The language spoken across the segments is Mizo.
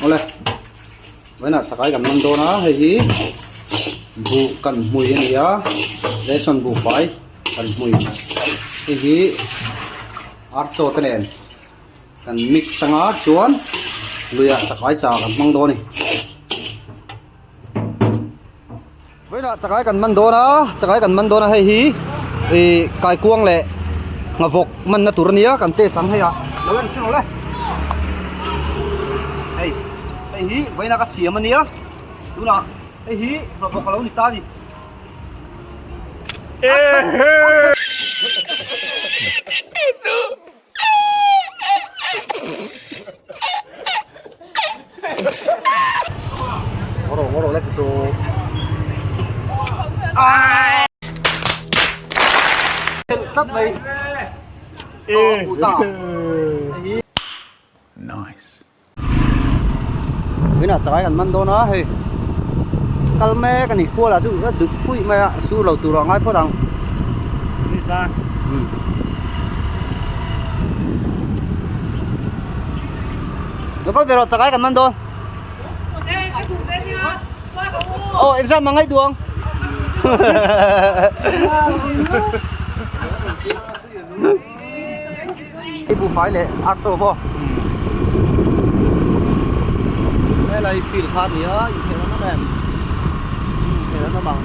Awle vawiinah chakai kan man dawn a hei hi buh kan hmui a ni a ration buhfai kan hmui hei hi ar chaw te nen kan mix anga chuan luiah chakai cha kan hmang dawn a ni. Vawiinah chakai kan man dawn a chakai kan man dawn a hei hi ih kaikuang leh nghavawk manna tur a nia kan test ang hei a lo en thin rawh le hei hei hi vawiinah ka siam a nia tunah hei hi nghavawk a lo ni ta a ni. Tunah chakai kan man dawn a hei kal mek a ni khual ah chu a duk pui mai a sur lo tur ah ngai phawt ang lo kal ve rawh chakai kan man dawn aw exam a ngaih duh ang Hei buhfai leh ar chaw maw helai field kha a ni a inkhel an awm em inkhel an awm ang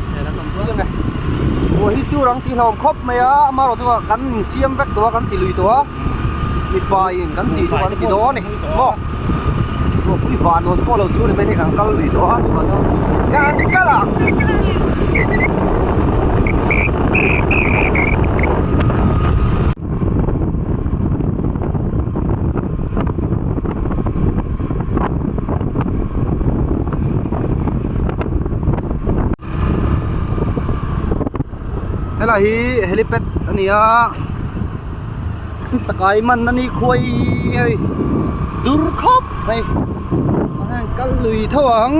inkhel an awm chiang e buh hi sur ang tih hlauhawm khawp mai a amaherawhchu chu kan insiam vek tawh a kan ti lui tawh a mipa in kan tih chu kan ti dawn a ni maw ruahpui van nawn pawh lo chu ni mai thei kan kal lui tawh a chuvang chuan kan kal ang. Helai hi helipad a ni a chakai man a ni khuai hei dur khawp mai heng kal lui tho ang.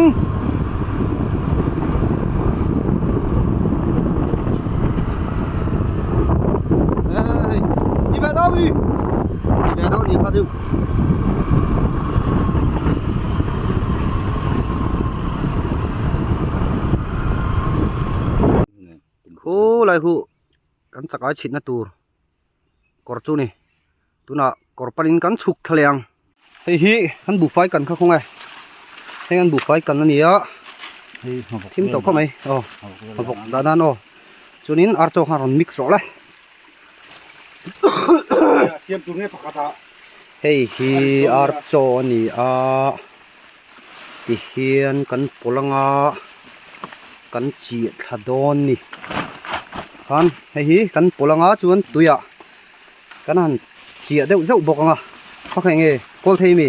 Đi về đâu đi Đi về đâu thì phát dư Khu lai khu kan chakai chhitna tur kawr chu ni tunah kawr panin kan chhuk thla leh ang hei hi kan buhfai kan kha khawnge heng an buhfai kan a ni a thim tawh khawp mai aw hmawk dah nan aw chuanin ar chaw kha a rawn mix rawh le. Hei hi ar chaw a ni a tihian kan pawlh anga kan chih thla dawn a ni khan hei hi kan pawlh anga chuan tuiah kan han chiah deuh zeuh bawk anga khaw khaih nge kawl thei ami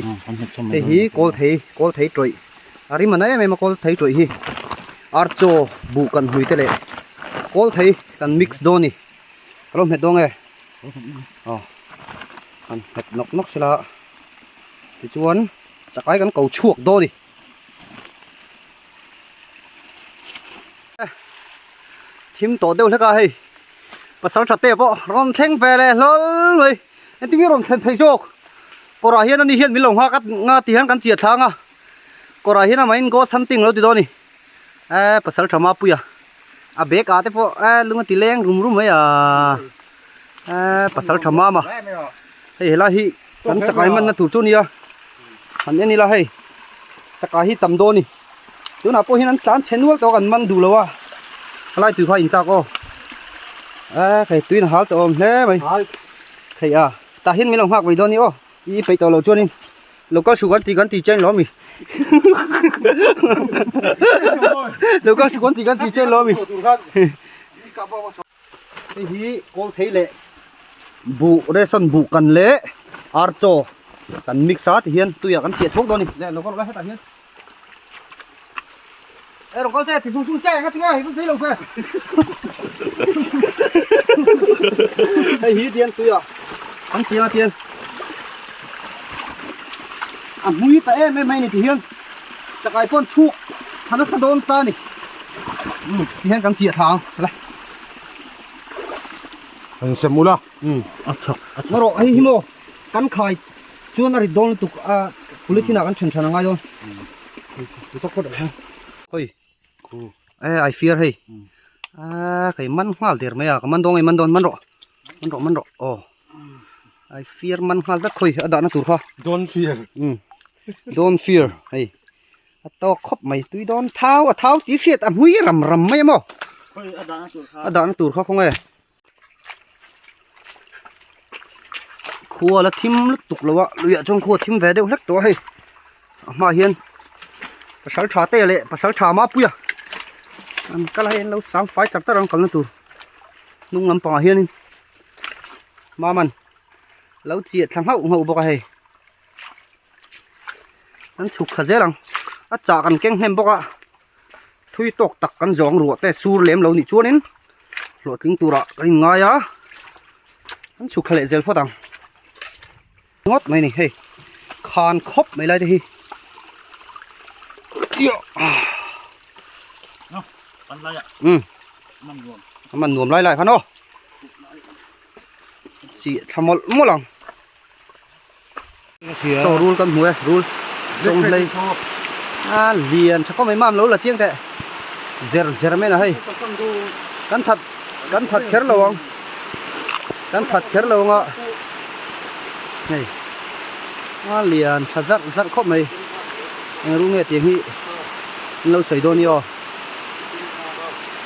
hei hi kawl thei kawl thei tawih a rim a na em em a kawl thei tawih hi ar chaw buh kan hnui te leh kawl thei kan mix dawn a ni. Ka lo hmet dawn nge aw han hmet nawk nawk sela tichuan chakai kan ko chhuak dawn a ni thim tawh deuh hlek a hei pasal tha te pawh rawn thleng ve leh hlawl mai engtin nge rawn thlen phei zawk kawrah hian ani hian min lo nghak a nga ti hian kan chiah thlang a kawrah hian amahin ghost hunting lo ti dawn a ni eh pasal tha mapuia. A bag ah te pawh eh lung a ti leng rum rum mai a eh pasal tha mam a hei helai hi kan chakai man na tur chu nia han en ila hei chakai hi tam dawn a ni tunah pawh hian an tlan chhe nual tawh a kan man duh lo a helai tui kha a intlak aw eh hei tuiin a hal tawh awm hle mai hei a tah hian min lo nghak mai dawn a ni aw i peih tawh loh chuanin. Local su kan ti kan ti chen lo mi. Local su kan ti kan ti chen lo mi. Hei hi kawl thei leh buh ration buh kan leh ar chaw kan mix a ti hian tuiah kan chiah thawk dawn a ni. Le local hetah hian e rawn kal te ti sung sung che nga tinge hei kan sei lo fe. Hei hi tian tuiah kan chiang a tian a hmui ta em em mai ni ti hian chakai pawn chhuk tha nasa dawn ta ni um ti hian kan chiah thla ang le An sem ula um a chak a chak rawh hei hi maw kan khai. Chuan a rit dawn lutuk a polythene ah kan then than a ngai dawn. Tawk phawt ang. Hoi. E ai fear hei. A kei man nghal der mai a ka man dawn nge man dawn man rawh. Man rawh man rawh aw. Ai fear man nghal dak khawi a dahna tur kha. Don't fear. Um. Don't fear hei. A tawk khawp mai tui dawn thau a thau tih hriat a hmui ram ram mai a maw. Khawi a dahna tur kha. A dahna tur kha khawnge. Khua la thim lutuk lo a luiah chuan khua thim ve deuh hlek tawh a hei a hmaah hian pasal tha te leh pasal tha mapuia an kal a hei an lo sang fai char char ang kalna tur hnung lampangah hianin maman lo chiah thla nghauh nghauh bawk a hei an chhuk thla zel ang a chah kan keng hnem bawk a. Thui tawk tak kan zawng ruah te sur lem lo nih chuanin hlawhtling turah kan inngai a, an chhuk thla leh zel phawt ang. Ngawt mai ni hei khan khawp mai lai te hi. Um a man nuam lai lai khan aw chi thla mawlh mawlh ang. Saw rul kan hmu e rul zawng hlei a lian tha khawp mai mam lo la chiang teh zer zer mai na hei kan that kan that kher lo ang kan that kher lo anga hei a lian tha zarh zarh khawp mai eng rul nge tiang hi an lo sawi dawn ni aw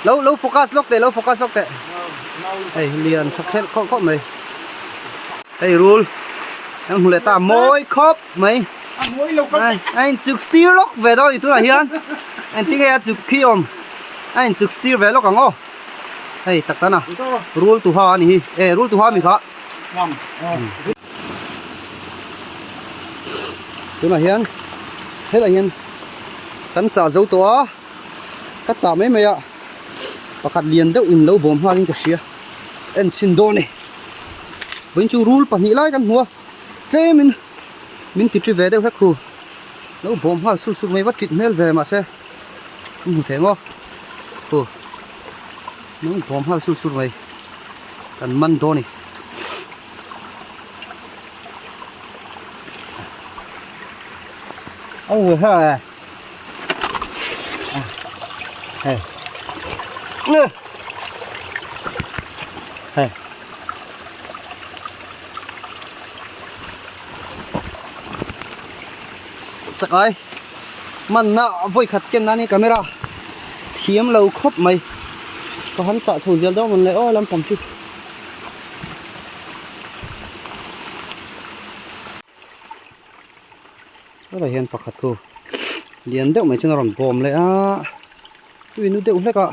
lo lo focus lawk teh lo focus lawk teh hei lian tha kher khawp khawp mai. Hei rul kan hmu leh ta mawi khawp mai a in chuk stir lawk ve dawn a ni tunah hian engtin nge a chuk khi awm a in chuk stir ve lawk ang aw hei tak tan a rul tuha a ni hi e rul tuha mi kha tunah hian helai hian kan chah zo tawh a ka chah mai mai a pakhat lian deuh in lo bawm nghalin ka hria en chhin dawn a ni. Vawiin chu rul pahnih lai kan hmu a tlemin min ti ṭi ve deuh hlek hu lo bawm nghal sur sur mai va ṭit hmel ve mahse an hmu thei maw hu lo bawm nghal sur sur mai kan man dawn a ni. Hei hei chakai manna vawi khat ken nani camera thiam lo khawp mai ka han chah chho zel dawn mawn le aw lampang chu. Hetah hian pakhat khu lian deuh mai chuan a rawn bawm leh a tui nu deuh hlek a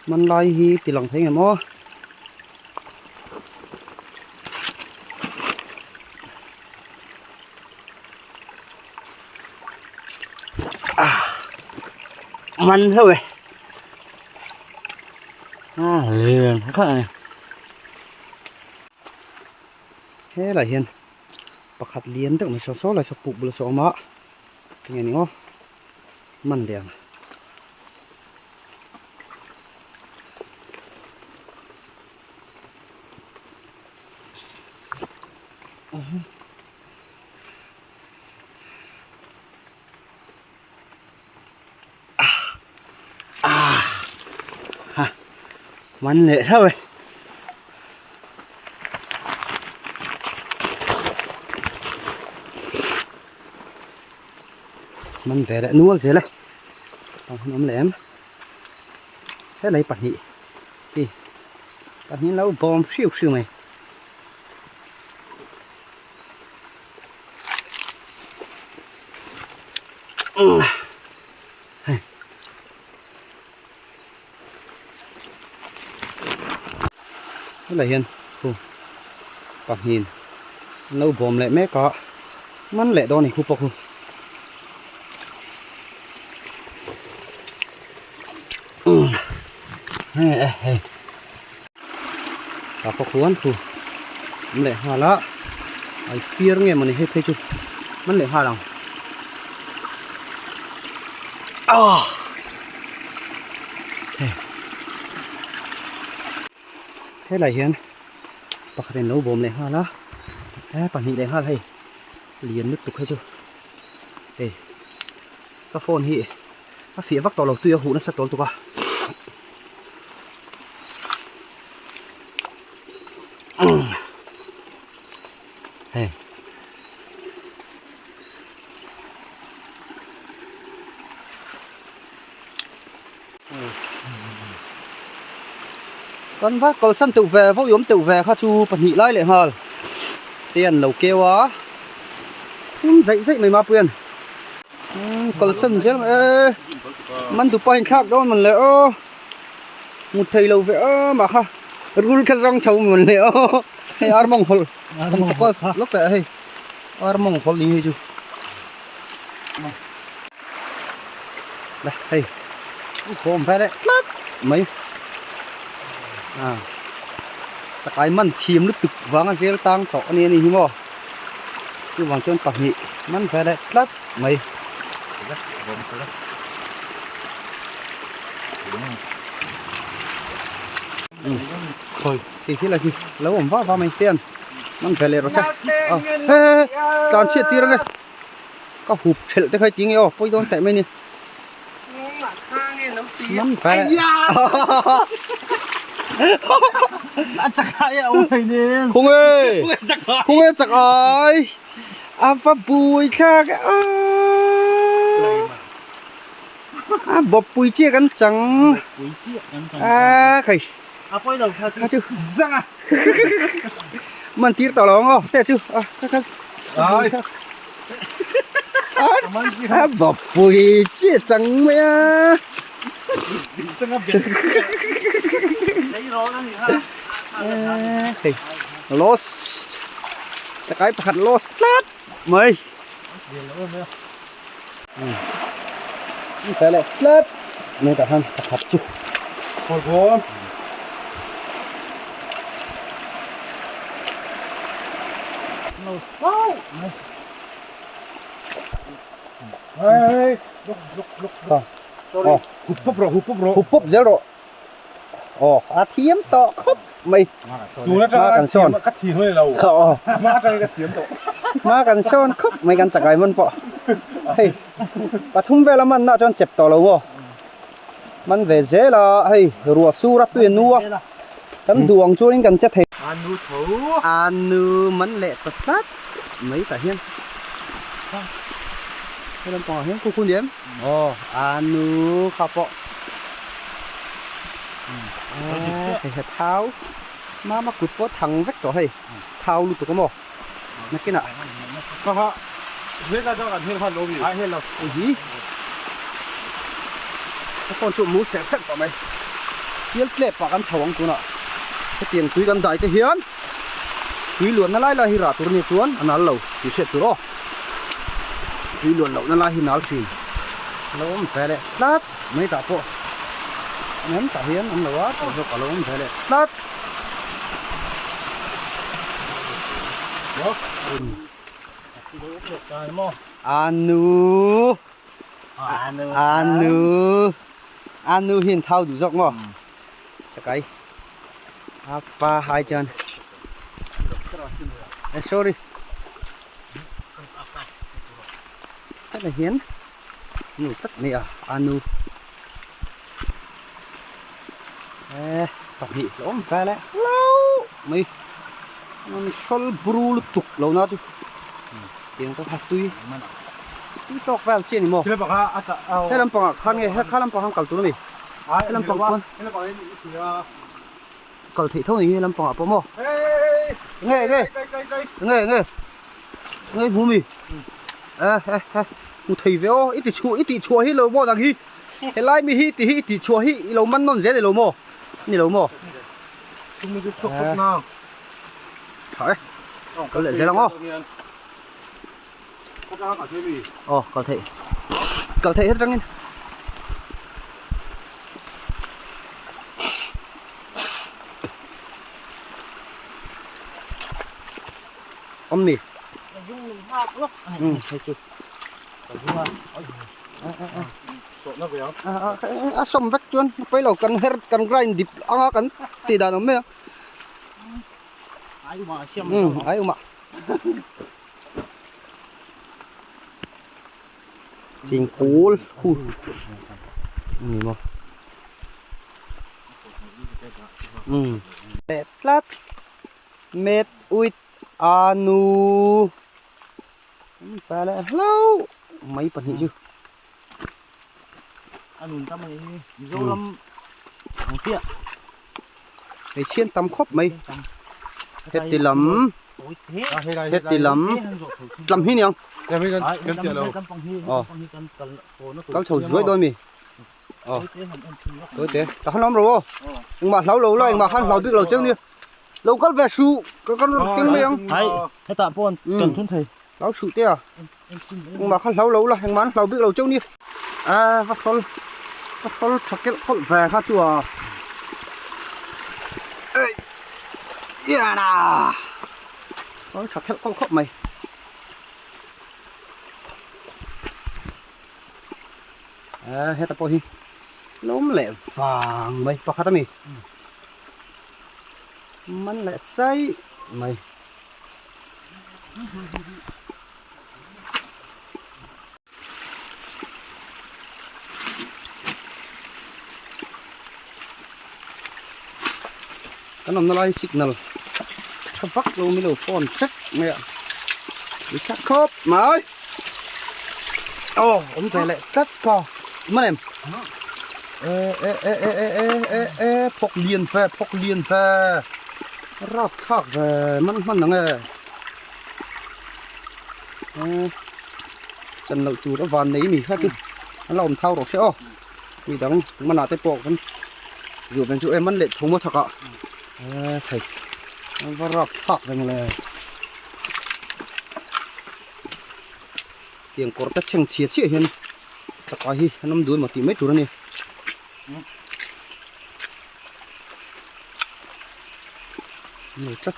hmanlai hi ti lang thei ngem aw. Man hlauh e a lian kha a ni. Helai hian pakhat lian deuh mai saw saw lai saw puk bul saw a awm a enge ni aw man leh ang. Man leh hlauh e. Man ve leh nual zel e. Tang hun awm leh em. Helai pahnih hi pahnih an lo bawm hriau hriau mai. Helai hian khu pahnihin an lo bawm leh mek a man leh dawn a ni khu pawh khu. Hei tah pawh khuan khu awm leh nghal a ai fir nge mawni hei phei chu man leh nghal ang ah hei helai hian pakhat in lo bawm leh nghal a. He pahnih leh nghal hei lian lutuk hei chu hei ka phone hi a fiah vak tawh lo tui a huh nasa tawl tuk a. Hei. Kan va kalsan teuh ve vawi awm teuh ve kha chu pahnih lai leh nghal te an lo keu a phum zaih zaih mai mapuian umm kalsan zel mai e man dupa in thlak dawn mawn le aw hmu thei lo ve a mah kha rul kha zawng chho mawn le aw hei ar mawng hawlh lawk teh hei ar mawng hawlh ni hei chu. Đây, hei khawm ve leh tlat mai à chakai man thiam lutuk vanga zel tang tawh a ni a ni hi maw chuvang chuan pahnih man ve leh tlat mai. Khi khi là khi lo awm vah vah mai te an man ve leh rawh se a he he he tlan chhiat tir ange. Ka hup thelh te kha i ti nge aw pawi dawn teh mai ni. Man ve. A chak ai a awm thei nen. Khung e. Khung e chak ai. A va bui thlak e. A bawp pui chiah kan chang. Pui chiah kan chang. A khai. A pawi lo kha chu. Zang a. Man tir tawh lo ang aw te chu a kha kha. Ai. A bawp pui chiah chang mai a. Hei lost chakai pakhat lost tlat mai. Cái leh tlat mai tah khan pakhat chu hup pawp zel rawh aw a thiam tawh khawp mai tun atanga kan sawn ka thiam hle lo hma atangin ka thiam tawh hma kan sawn khawp mai kan chakai man pawh hei pathum vel a man na chuan chep tawh lo maw man ve zel a hei ruah sur a tui a nu a kan duh ang chuanin kan che thei a nu tho a nu man leh ta tlat mai tah hian he lampangah hian khu khu ni em aw a nu kha pawh hei he thau mama kut pawh thang vek tawh hei thau lutuk a maw nakinah ka ha hel a kan hel khan lo mi a hel lo hei hi ka phone chu mu serh serh tawh mai field tlep ah kan chho ang tunah hetiang tui kan dai te hian tui luanna lai lai hi rah tur a nia chuan a nal lo tih hriat tur aw tui luan lohna lai hi nal thin a lo awm ve leh tlat mai tah pawh nem tah hian awm lo a tah zawk a lo awm ve leh tlat Anu Anu Anu hian thau duh zawk maw chakai apa hai chuan eh sorry hetah hian nu tlat mai a anu eh pahnih hlawm vel e hlauh mai an hrawl buru lutuk lo na chu tiang te kha tui tui tawk vel chi a ni maw he lampangah khan nge he kha lampang khan kal tur a ni he lampang chuan kal theih tho a ni he lampangah pawh maw nge nge nge nge nge hmu mi eh eh eh hmu thei ve aw i ti chhuah i tih chhuah hi lo maw nang hi helai mi hi ti hi i tih chhuah hi i lo man nawn zel i lo maw ni lo maw tha e kal leh zel ang aw aw kal theih kal theih het atangin awm ni hei chu a sawm vek chuan a pawi lo kan her kan grind dip anga kan tih dan awm mai a ai umah. Chingkawl khu ni maw umm leh tlat met uit anu fa leh hlauh mai pahnih chu. A nun tam a nih hi Mizoram ang chiah. Hmeichhia an tam khawp mai. Heti lam heti lam tlam hi niang. Aw kal chho zuai dawn mi. Aw tawi te tah khan awm ro aw. Engmah hlau lo la engmah khan hlau bik lo cheu nia. Lo kal ve suh ka kan rawn keng mai ang. Hai hetah pawh kan thun thei. Hlau suh te a. Engmah kha hlau lo la, engmah an hlau bik lo cheu ni. A va thawl, va thawl tha kelh khawlh ve kha chu a. Ei, iana. Thawl tha kelh khawlh khawp mai. A heta pawh hi lawm leh vang mai pakhat a mi. Man leh chai mai. Kan awmna lai signal tha vak lo milo phone sek mai a ni chak khawp mai aw awm ve leh tlat ka man em e e e e e e e phawk lian ve phawk lian ve. Rap thlak ve man hman ang e. Chan loh tur a van nei mi kha chu an la awm thau rawh se aw. Mi dang manah te pawh kan duh ven chu e man leh tho maw chhakah e thei an va rap thlak ve mawle. Tiang kawr te chheng chhia chhiah hian chakai hi an awm dun maw tih mai tur a ni. Nei tlat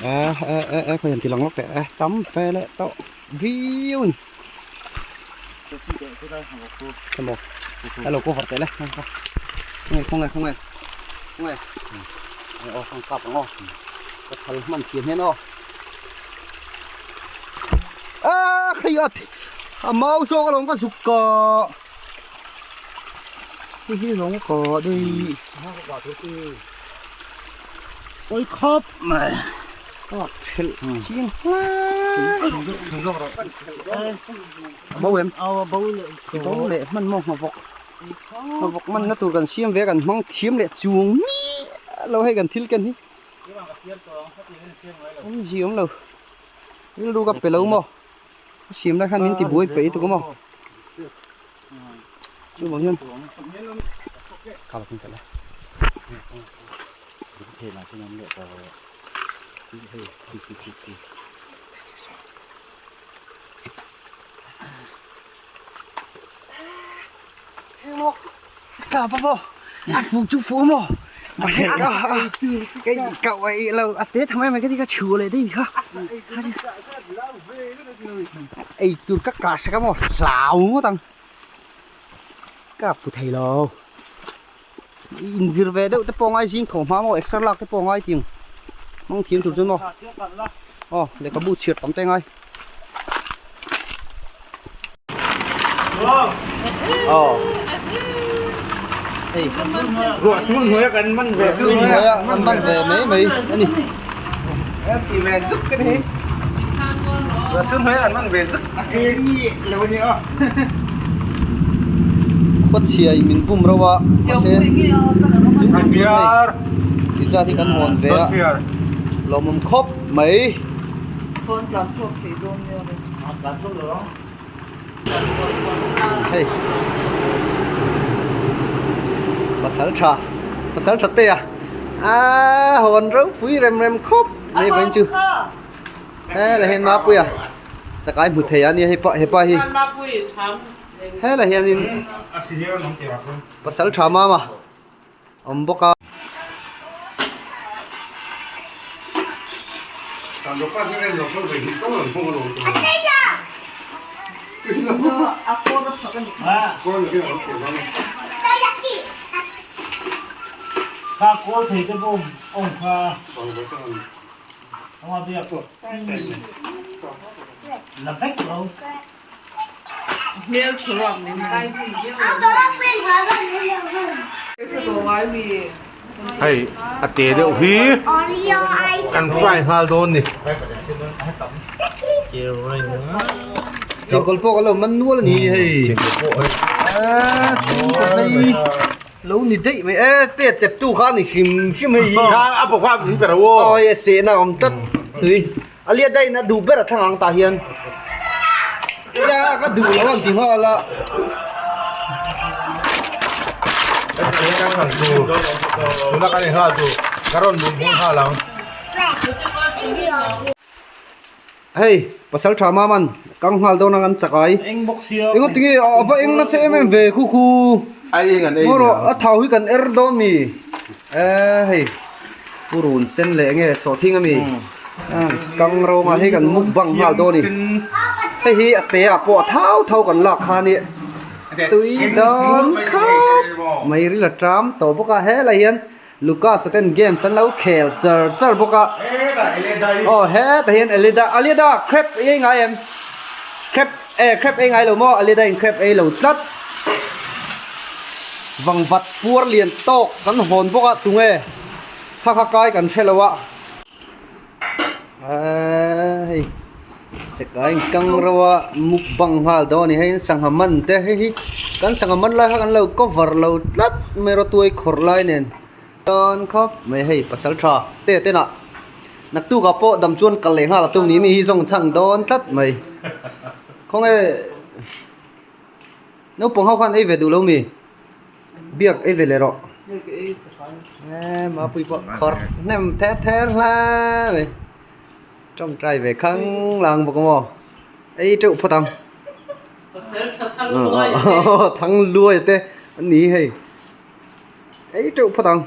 e e e e khawian ti lang lawk teh e tam fe leh tawh viau a ni emaw hello cover teh le khawnge khawnge khawnge khawnge aw hang kap ang aw ka thal hman thiam hian aw a khai a a mau zawk alawm ka zuk ka Hei hi zawng ka dei oi khawp mai ka phelh chiang hle bo em bo leh hman maw nghavawk nghavawk man na tur kan siam ve kan hmang thiam leh chuang miah lo hei kan thil ken hi awmzia awm lo rilru ka pe lo maw. A siam lai khan min ti buai peih tuk a maw chu vang hian kha la kal a ka va vo a fu chu fu maw cái cậu ấy là à tết thằng em mày cái gì cái chừa lại đi kha ei tur ka ka sa ka maw hlau ngawt ang ka fu thei lo inzir ve deuh te pawh ngai zing tho hma maw extra lak te pawh ngai ting hmang thiam tur chuan maw aw lehkhabu chhiar tam te ngai aw hei ruah sur hnuai a kan man ve sur hnuai a kan man ve mai mai a ni ti ve zuk ka ni ruah sur hnuai a kan man ve zuk a ke mi lo a ni aw khawchhia in min bum reuh a mahse chung chung chuan hei pizza hi kan hawn ve a lawmawm khawp mai. Hei pasal tha pasal tha te a aaa hawn ropui rem rem khawp mai vawiin chu helai hian mapuia chakai hmu thei a nia hei pawh hepa hi helai hianin pasal tha mama awm bawk a. Kha kawl thei te pawh awm kha. Ama biak la vek lo. Hmel thu ruak min Hei a te deuh hi kan fry nghal dawn ni. Chengkawl pawh kan lo man nual a ni hei. Chengkawl pawh hei. Hei lo ni daih mai e te chep tu kha ni hrim hrim hei hi. A bawk a min pe ro aw. Awi a sehna a awm tlat tui. A liat daih in a duh ber a thlang ang tah hian. Nia ka duh lo ang ti nghal a. Tuna kan inghal chu ka rawn lut hmul nghal ang. Hei pasal tha maman kang nghal dawn ang an chak ai. Eng bawk sia. Enga tinge a va eng nasa em em ve khu khu. Ai eng an ei. Ngaw a thau hi kan er dawn mi. Eh hei purun sen leh nge sawhthing ami. Kang rawng ah hei kan mukbang nghal dawn a ni. Hei hi a te ah pawh a thau thau kan lak kha a ni. Tui dawn khawp mai ril a ṭam tawh bawk a helai hian Lucas a ten games an lo khel char char bawk a. Aw hetah hian Elida Alida crab i ei ngai em? Crab eh crab ei ngai lo maw Alida in crab ei lo tlat. Vangvat puar lian tawk kan hawn bawk a tunge kha kha kai kan hre lo a. Hei chekai kang ro a mukbang nghal dawn a ni hei sangha man te hei hi kan sangha man lai kha kan lo cover lo tlat mai rawtuai khawrh lai nen chuan khawp mai hei pasal tha te ten ah naktuk ah pawh dam chuan kal leh nghal a tum ni ni hi zawng chhang dawn tlat mai khawnge naupang ho khan ei ve duh lo mi. Biak ei ve leh rawh. Eee mapui pawh khawrh hnem ther ther hle mai. Tawngtai ve khang lang bawk maw. Ei teuh phawt ang. Thang luai te an ni hei. Ei teuh phawt ang.